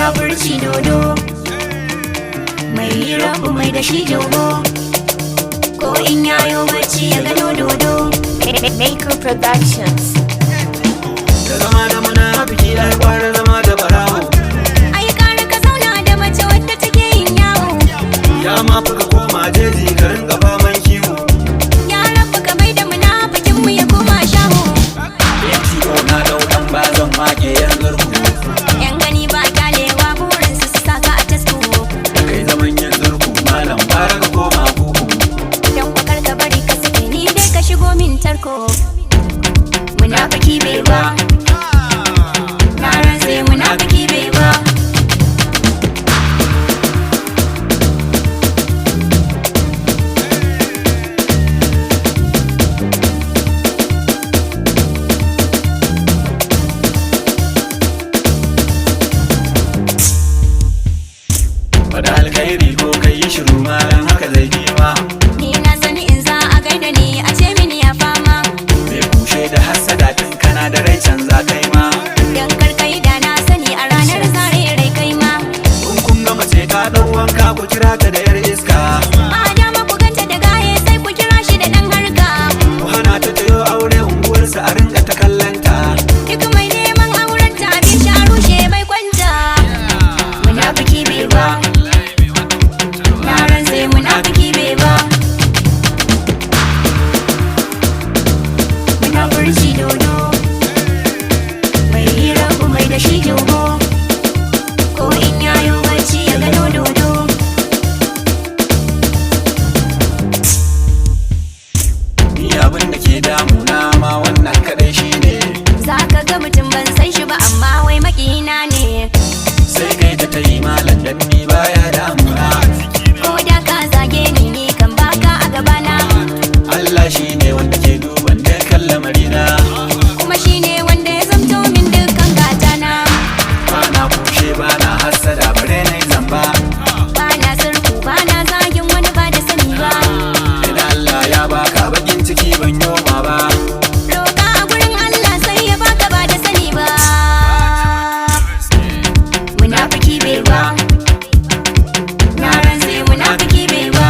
Munafurci dodo, mai rabu mai da shi jogo, ko in yayo bacci ya gano dodo. Maker Productions. Da zama da munafiki ai gwara zama da barawo. Ai kara ka zauna da mace wadda take yin yawo. Ya ma fi ka koma jeji ka rinka faman kiwo. Ya rabu ka mai da munafikin mu ya koma shaho. ATO na dau dan bazan wake yan zurku. Yan gani ba kyalewa, burin su su saka a tasku. Da kai zaman yan zurku, malam, gwara ka koma kuku. Dan kwakar ka bari ka sake ni dai ka shigo min tarko. Munafiki bai ba, na rantse munafiki bai ba. Faɗa alkhairi ko kai yi shiru, malam, haka zai bi ma. Ni na sani in za a gaida ni a ce mini ya fama. Mai kushe da hassada, tun kana da rai canza kai ma. Dan karkai da na sani a ranar zare rai kai ma. In kun ga mace ta ɗau wanka, ku kira ta da yar iska. Ba dama ku ganta da gaye, sai ku kira shi da dan harka. Ku hana ta tayo aure unguwarsa a rinka ta kallanta. Duk mai neman auren ta abin shi a rushe mai kwanta. Munafiki bai ba, na rantse munafiki bai ba. Munafurci dodo, mai rabu mai da shi jogo, ko in yayo bacci ya gano dodo. Ni abin da ke damuna ma wannan kadai shine. Za ka ga mutum ban san shi ba, amma wai makina ne. Sai kai ta tayi, malam, dan ni baya damuna. Ko da ka zage ni, ni kan baka a gabana. Allah shine wanda ke duban dukkan lamarina. Kuma shine wanda ya zamto min dukkan gatana. Bana kushe, bana hassada, bare na yi zamba. Ba na sarku, ba na zagin wani ba da sani ba. Idan Allah ya baka, bakin ciki ban yoma ba. Roƙa a gurin Allah sai ya baka ba da sani ba. Munafiki bai ba, na rantse munafiki bai ba.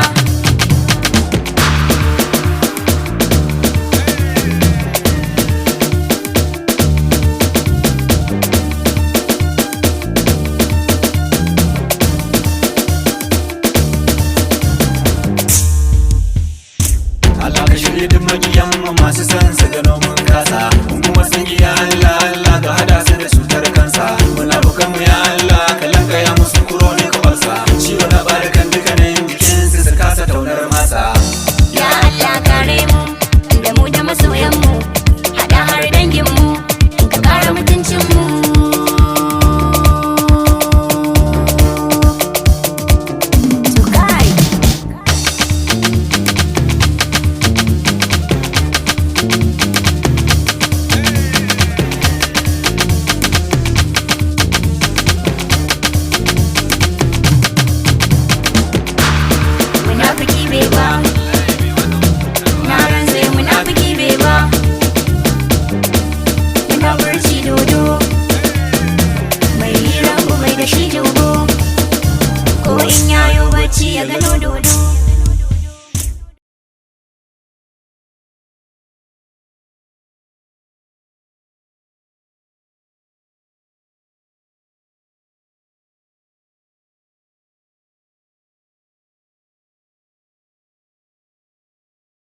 Allah ka shirye duk makiyan mu masu sa